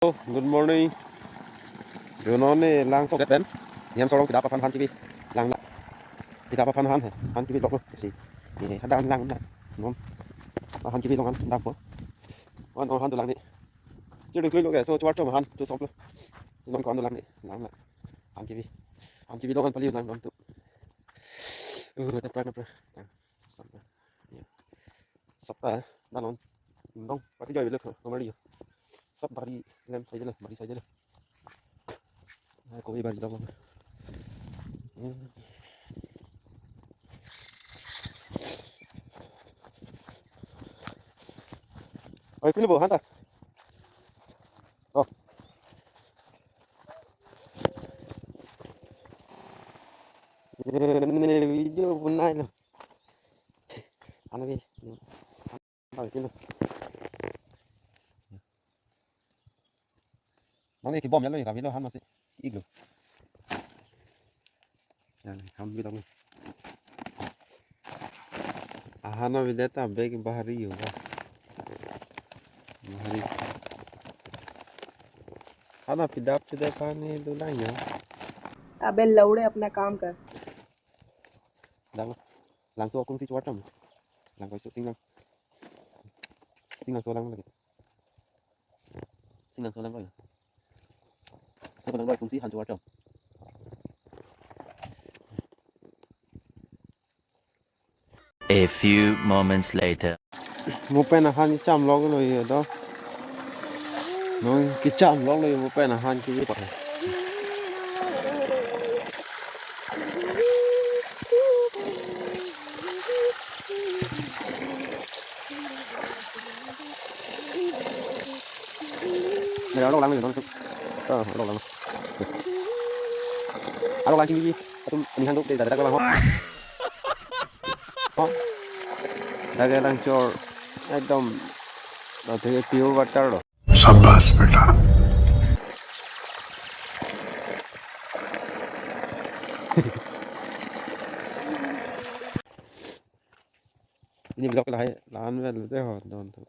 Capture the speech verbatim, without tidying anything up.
Good morning. Jonon ne lang sok pen. Niam sorong kedap aphan han kebi. Lang na. Kedap aphan han he. Han kebi lok lo. Si. Ye, hadak lang na. Non. Han kebi long han dap po. Wan non han dolang ne. Chiri klui lo ke. So chuar chom han tu sok lo. Non ko-an dolang ne. Lang na. Han kebi. Han kebi long han pali lang non tu. Uh, na pra na pra. Tang. Sok ta. Sok ta. Danon. Dong. Pati joi lo ko. Kamari. Sob bari lem saidelo, bari saidelo. Ai, kopi bari dong. Oi, pini bo, hanta. Oh. Ini video punai lo. Ano bi? Bang, ito na. Bang, iki bom ya lo, ya, kami lo, han masih. Iglo. Yan, ham bilang. Ahan abideta bag bahari yo, ba. Bahari. Hana pidap pidap pani dolang yo. अबे लौड़े, अपना काम कर। Lang, langso akung si chuar chom. Lang koi su sing lang. Sing langso lang lagi. Sing langso lang koi. So lang koi kung si han chuar chom. A few moments later. Mo pen ahan cham lok lo ye do. No, kecham lok lo ye mo pen ahan ki pa. Nang arong lang ni, arong lang. Arong lang kini. Atum ani hang duk de, dadak lang ho. Ho. Dadak lang chor. Ekdom. Ate pure water lo. शाबाश बेटा। Ini vlog lahai, lahan vel de ho, don tu.